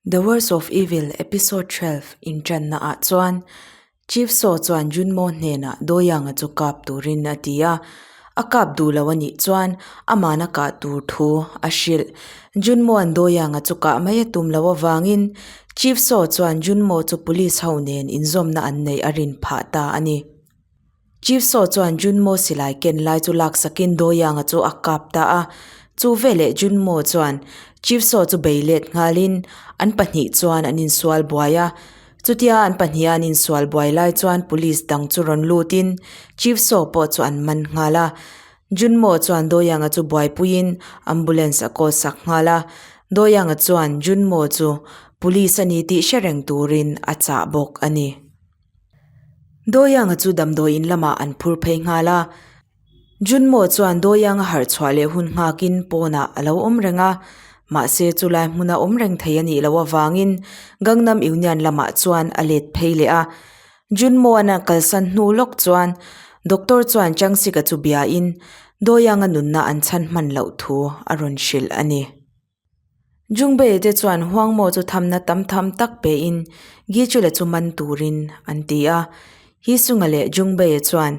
The Words of Evil Episode 12 inṭanna ah chuan Chief Saw chuan Junmo hnenah Doyanga chu kap turin a ti a, a kap duh lo a nih chuan aman a kah tur thu a hrilh. Junmoan Doyanga chu kah mai a tum loh avangin Chief Saw chuan Junmo chu police ho nen inzawmna an neih a rin phah ta a ni. Chief Saw chuan Junmo silai ken lai chu laksakin Doyanga chu a kap ta a, chu veleh Junmo chuan Chief Saw chu bei let nghalin an pahnih chuan an insual buai a. Chutia an pahniha an insual buai lai chuan police dang chu rawn lutin Chief Saw pawh chu an man nghal a. Junmo chuan Doyanga chu buaipuiin ambulance a call sak nghal a. Doyanga chuan Junmo chu police a ni tih hre reng turin a chah bawk a ni. Doyanga chu damdawi in lamah an phur phei nghal a. Junmo chuan Doyanga harh chhuah leh hun nghakin pawnah a lo awm reng a, mahse chulai hmuna awm reng thei a nih loh avangin Gangnam Union lamah chuan a let phei leh a. Junmoan a kalsan hnu lawk chuan Doctor chuan Changsika chu biain Doyanga nunna an chhan hman loh thu a rawn hrilh a ni. Jungbei te chuan Huangmo chu thamna tam tham tak pein Gichula chu man turin an ti a. Hisunga leh Jungbeia chuan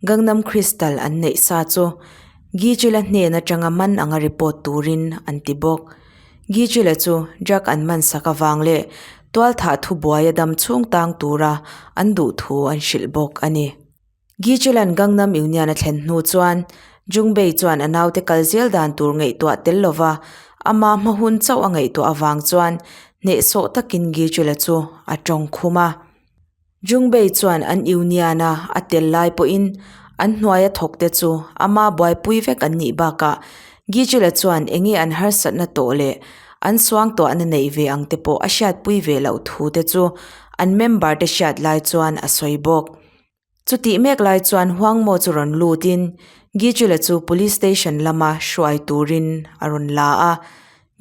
Gangnam Crystal an neih sa chu Gichula hnen atanga man anga report turin an ti bawk. Gichula chu drug an man sak avang leh tualthah thubuai a dam chhung tang tura an duh thu an hrilh bawk a ni. Gichelan Gangnam Union a thlen hnu chuan Jungbei chuan a naute kal zel dan tur ngaihtuah tel lova ama hma hun chauh a ngaihtuah avang chuan hnehsawh takin Gichela chu a tawng khum a. Jungbei chuan an Union a a tel lai pawhin an hnuaia thawkte chu ama buaipui vek an nih bakah Gichela chuan enge an harsatna tawh leh an suangtuahna neih ve ang te pawh a hriatpui ve loh thu te chu an member te hriat lai chuan a sawi bawk. Chutih mek lai chuan Huangmo chu rawn lutin Gichula chu Police Station lama hruai turin a rawn la a.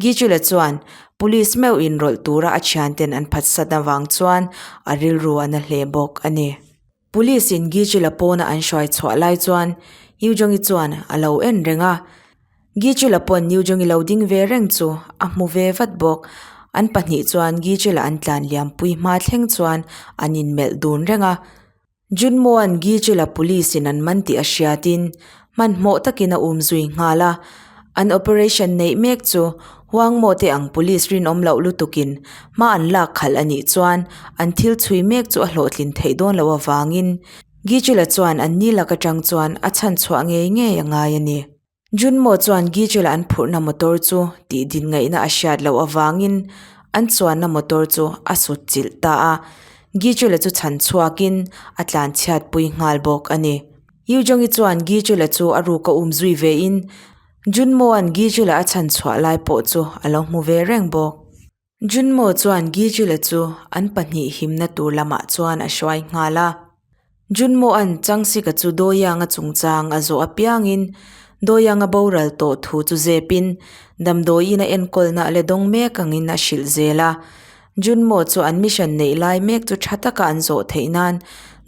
Gichula chuan Police meuh inrawlh tura a thianten an phatsat avang chuan a rilru a na hle bawk a ni. Police in Gichula pawna an hruai chhuah lai chuan Yujongi chuan a lo en reng a. Gichula pawn Newjongi lo ding ve reng chu a hmu ve vat bawk. An pahnih chuan Gichula an tlan liampui hma thleng chuan an inmelh dun reng a. Junmoan Gichula police in an man tih a hriatin hmanhmawh takin a um zui nghal a. An operation neih mek chu Huangmaw te ang police rinawm loh lutukin hma an lak khalh a nih chuan an thil chhui mek chu a hlawhtlin theih dawn loh avangin Gichula chuan an ni lak atang chuan a chhanchhuah ngei ngei a ngai a ni. Junmo chuan Gijel-a an phurhna motor chu tih din ngaihna a hriat loh avangin an chuanna motor chu a sut chilh ta a, Gijel-a chu chhan chhuakin a tlan chhiatpui nghal bawk a ni. Yujongi chuan Gijel-a chu a ruk a um zui vein Junmo-a'n Gijel-a a chhan chhuah lai pawh chu a lo hmu ve reng bawk. Junmo chuan Gijula chu an pahnih himna tur lamah chuan a hruai nghal a. Junmoa'n Changsika chu Doyanga chungchang a zawh apiangin Doyanga boral tawh thu chu zepin damdawiin a enkawlna a la dawng mek angin a hrilh zel a. Junmo chu an mission neih lai mek chu tha taka an zawh theih nan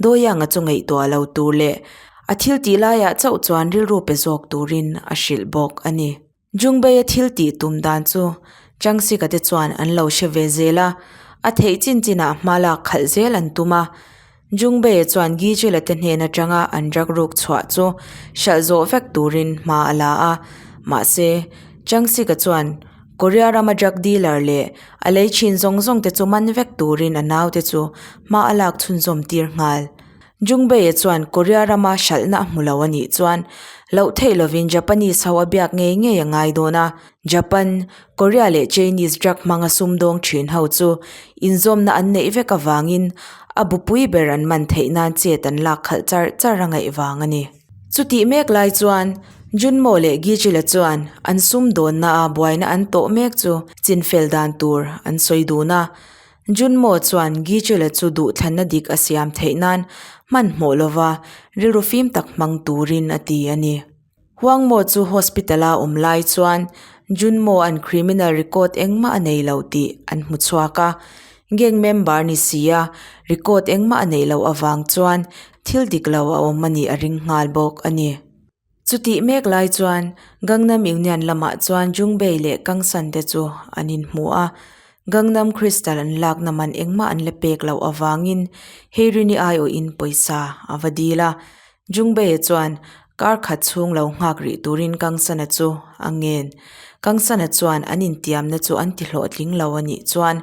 Doyanga chu ngaihtuah lo tur leh a thil tih laiah chauh chuan rilru pe zawk turin a hrilh bawk a ni. Jungbeia thil tih tum dan chu Changsika te chuan an lo hre ve zel a, a theih chin chinah hma lak khalh zel an tum a. Jungbeia chuan Gijela te hnen atanga an drug ruk chhuah chu hralh zawh vek turin hma a la a, mahse, Changsika chuan Korea rama drug dealer leh a lei thin zawng zawng te chu man vek turin a naute chu hma a lak chhunzawm tir nghal. Jungbei-a chuan Korea rama hralhna a hmu lo a nih chuan loh theih lovin Japanese ho a biak ngei ngei a ngai dawn a. Japan, Korea leh Chinese drug hmanga sumdawng thin ho chu inzawmna an neih vek avangin a bupui ber an man theih nan chet an lak khalh char char a ngaih vang a ni. Chutih mek lai chuan Junmo leh Gijila chuan an sumdawnna a buaina an tawh mek chu chinfel dan tur an sawi dun a. Junmo chuan Gichula chu duhthlanna dik a siam theih nan hmanhmawh lova rilru fim tak hmang turin a ti a ni. Huangmo chu hospital a awm lai chuan Junmo an criminal record engmah a nei lo tih an hmu chhuak a, gang member ni si a record engmah a neih loh avang chuan thil dik lo a awm a nih a ring nghal bawk a ni. Chutih mek lai chuan Gangnam Union lamah chuan Jungbei leh Kangsan te chu an inhmu a. Gangnam Crystal an lakna man engmah an la pek loh avangin Heirini aiawhin pawisa a va dil a. Jungbei chuan kar khat chhung lo nghak rih turin Kangsana chu a ngen. Kangsana chuan an intiamna chu an ti hlawhtling lo a nih chuan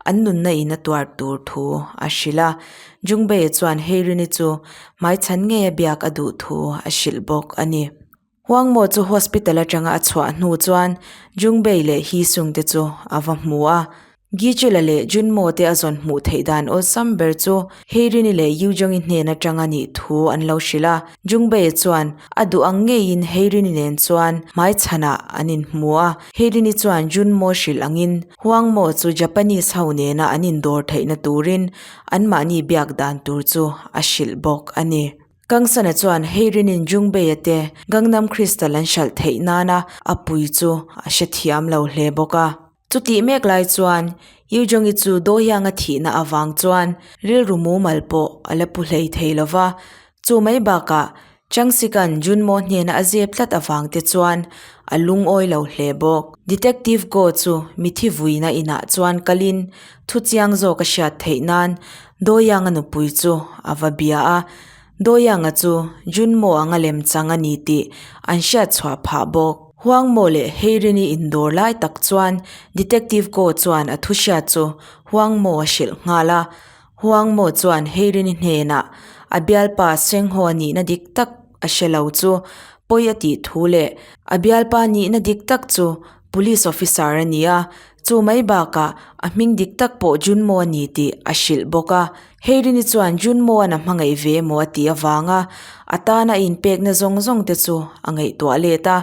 an nunna in a tuar tur thu a hrilh a. Jungbei chuan Heirini chu hmaichhan ngei a biak a duh thu a hrilh bawk a ni. Huangmaw chu hospital atanga a chhuah hnu chuan Jungbei leh Heesung te chu a va hmu a. Gichula leh Junmo te a zawn hmuh theih dan awlsam ber chu Heirini leh Yujongi hnen atanga nih thu an lo hrilh a. Jungbei chuan a duh ang ngeiin Heirini nen chuan hmaichhanah an inhmu a. Heirini chuan Junmo hrilh angin Huangmaw chu Japanese ho nena an indawr theihna turin anmahni biak dan tur chu a hrilh bawk a ni. Kangsana chuan Heirinin Jungbeia te Gangnam Crystal an hralh theih nana a pui chu a hrethiam lo hle bawk a. Chutih mek lai chuan Yujongi chu Dohyanga thihna avang chuan rilru mumal pawh a la pu hlei thei lo va. Chu mai bakah Changsikan Junmo hnena a zep tlat avang te chuan a lungawi lo hle bawk. Detective Go chu mithi vuina inah chuan kalin Thuchiang zawk a hriat theih nan Doyanga nupui chu a va bia a, Doyanga chu Junmo anga lem chang a ni tih an hriat chhuah phah bawk. Huangmo leh Heirini indawr lai tak chuan Detective Go chuan a thu hriat chu Huangmo a hrilh nghal a, Huangmo chuan Heirini hnenah a bialpa Sengho a nihna dik tak a hre lo chu pawi a tih thu leh a bialpa nihna dik tak chu Police officer a ni a, chu mai bakah a hming dik tak pawh Junmo a ni tih a hrilh bawk a. Heirini chuan Junmo-a'n a hmangaih ve emaw a tih avanga a tana a inpekna zawng zawng te chu a ngaihtuah let a,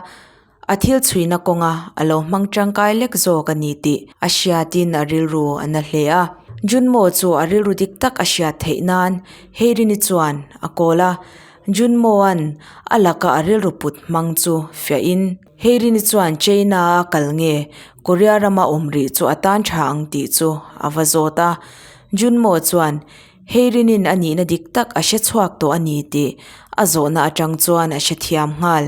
a thil chhuina kawnga a lo hmang tangkai lek zawk a ni tih a hriatin a rilru a na hle a. Junmo chu a rilru dik tak a hriat theih nan Heirini chuan a kawl a, Junmo-a'n a laka a rilru put hmang chu fiahin, Heirini chuan China a kal nge Korea rama awm rih chu a tan tha ang tih chu a va zawt a. Junmo chuan Heirinin a nihna dik tak a hre chhuak tawh a ni tih a zawhna atang chuan a hrethiam nghal.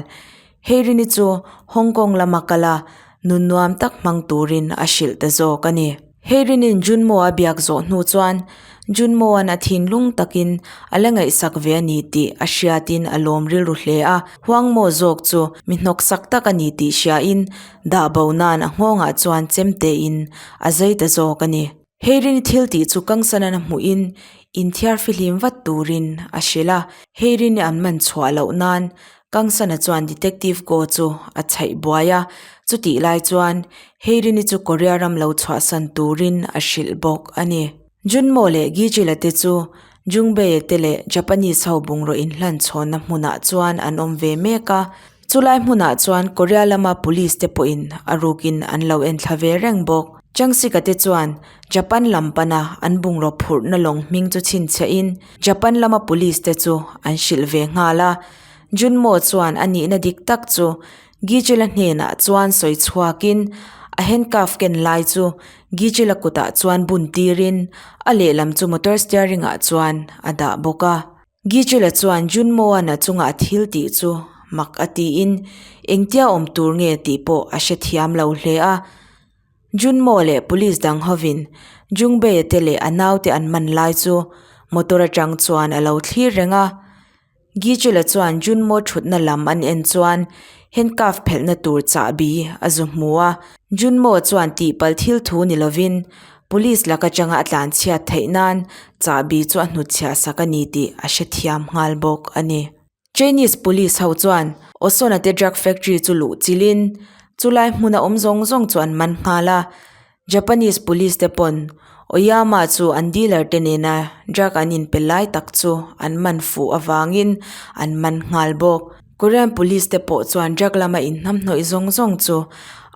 Heirini chu Hong Kong lama kal a, nun nuam tak hmang turin a hrilh ta zawk a ni. Heirinin Junmo a biak zawh hnu chuan Junmoan a thinlung takin a la ngaihsak ve a ni tih a hriatin a lawm rilru hle a, Huangmo zawk chu mi hnawksak tak a ni tih hriain dah bo nan a nghawngah chuan chemtein a zai ta zawk a ni. Heirini thil tih chu Kangsanan a hmuhin inthiar fihlim vat turin a hrilh a, Heirini an man chhuah loh nan Kangsana chuan Detective Go chu a chhaih buai a, chutih lai chuan Heirini chu Korea ram lo chhuahsan turin a hrilh bawk a ni. Junmo leh Gijila te chu Jungbei te leh Japanese ho bungraw inhlan chhawnna hmunah chuan an awm ve mek a, chulai hmunah chuan Korea lama police te pawhin a rukin an lo enthla ve reng bawk. Changsika te chuan Japan lam pana an bungraw phurhna lawng hming chu chhinchhiahin Japan lama police te chu an hrilh ve nghal a. Junmo chuan a nihna dik tak chu Gijela hnenah chuan sawi chhuakin a handcuff ken lai chu Gijela kutah chuan bun tirin a lehlam chu motor steering ah chuan a dah bawk a. Gijela chuan Junmo-a'n a chunga a thil tih chu mak a tiin engtia awm tur nge tih pawh a hrethiam lo hle a. Junmo leh police dang hovin Jungbei-a te leh a naute an man lai chu motor atang chuan a lo thlir reng a. Gichula chuan Junmo thutna lam an en chuan handcuff phelhna tur chahbi a zu hmu a. Junmo chuan tihpalh thil thu ni lovin police lak atanga a tlanchhiat theih nan chahbi chu a hnutchhiah sak a ni tih a hrethiam nghal bawk a ni. Chinese police ho chuan Osona te drug factory chu luh chilhin chulai hmuna awm zawng zawng chu an man nghal a. Japanese police te pawn Oyama chu an dealer te nena drug an inpe lai tak chu an man fuh avangin an man nghal bawk. Korean police te pawh chuan drug lama inhnamhnawih zawng zawng chu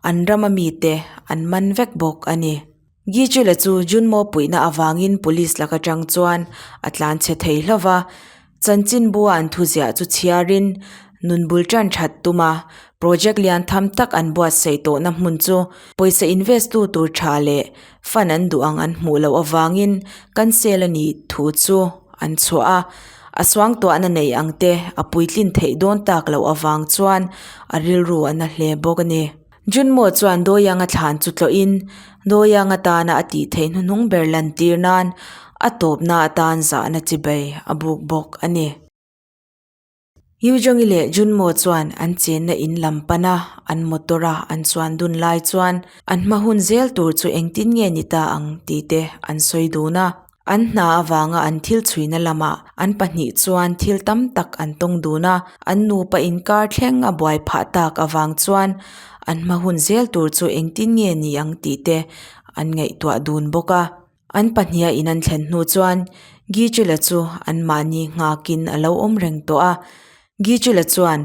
an rama mite an man vek bawk a ni. Gichula chu Junmo puihna avangin police lak atang chuan a tlan chhe thei hlauh va, chanchinbua an thuziah chu chhiarin nun bul tan that tum a, project lian tham tak an buatsaih tawhna hmun chu pawisa invest tu tur tha leh fund an duh ang an hmuh loh avangin cancel a nih thu chu an chhuah a, a suangtuahna nei ang te a puitlin theih dawn tak loh avang chuan a rilru a na hle bawk a ni. Junmo chuan Doyang-a thlan chu tlawhin Doyang-a tana a tih theih hnuhnung ber lantir nan a tawpna atan zahna chibai a buk bawk a ni. Yujongi leh Junmo chuan an chenna in lam pana an motor a an chuan dun lai chuan an hma hun zel tur chu engtin nge ni ta ang tih te an sawi dun a. An hna avanga an thil chhuina lamah an pahnih chuan thil tam tak an tawng dun a, an nupa inkar thleng a buai phah tak avang chuan an hma hun zel tur chu engtin nge ni ang tih te an ngaihtuah dun bawk a. An pahniha in an thlen hnu chuan Gichula chu anmahni nghakin a lo awm reng tawh a. Gichula chuan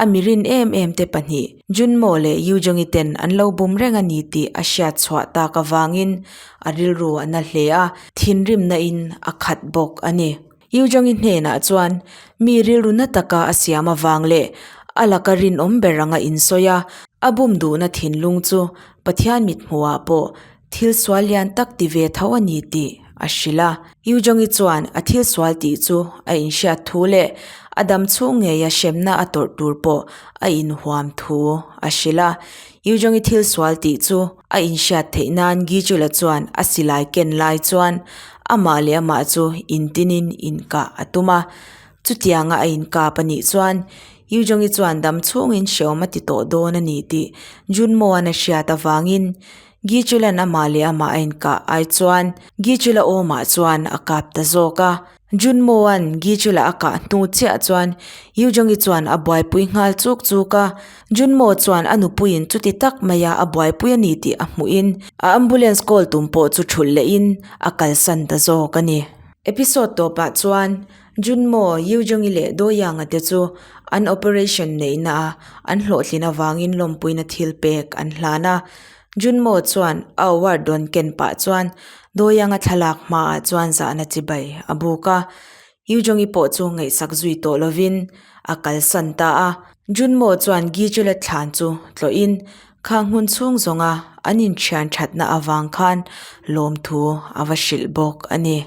a mi rin em em te pahnih Junmo leh Yujongi ten an lo bum reng a ni tih a hriat chhuah tak avangin a rilru a na hle a, thinrimna in a khat bawk a ni. Yujongi hnenah chuan mi rilru na taka a siam avang leh a laka rinawm ber anga insawi a, a bum duhna thinlung chu Pathian mithmuhah pawh Thil sual lian tak ti ve tho a ni tih a hrilh a. Yu Jongi chuan a thil sual tih chu a inhriat thu leh a dam chhung ngeia hremna a tawrh tur pawh a inhuam thu a hrilh a. Yu Jongi thil sual tih chu a inhriat theih nan Gichula chuan a silai ken lai chuan amah leh amah chu intinin inkah a tum a. Chutianga a inkap a nih chuan Yu Jongi chuan dam chhungin hreawm a ti tawh dawn a ni tih Junmo-a'n a hriat avangin Gichulan amah leh amah a inkah ai chuan Gichula awmah chuan a kap ta zawk a. Junmo-a'n Gichula a kah hnu chiah chuan Yujongi chuan a buaipui nghal chuk chuk a. Junmo chuan a nupuiin chuti tak maia a buaipui a ni tih a hmuhin a ambulance call tum pawh chu thulh lehin a kalsan ta zawk a ni. Episode tawpah chuan Junmo, Yujongi leh Doyanga te chu an operation neihna a an hlawhtlin avangin lawmpuina thil pek an hlan a. Junmo chuan a award dawn ken pah chuan Doyanga thlalak hmaah chuan zahna chibai a buk a. Yujongi pawh chu ngaihsak zui tawh lovin a kalsan ta a. Junmo chuan Gichula thlan chu tlawhin khang hmun chhung zawnga an inthian thatna avang khan lawmthu a va hrilh bawk a ni.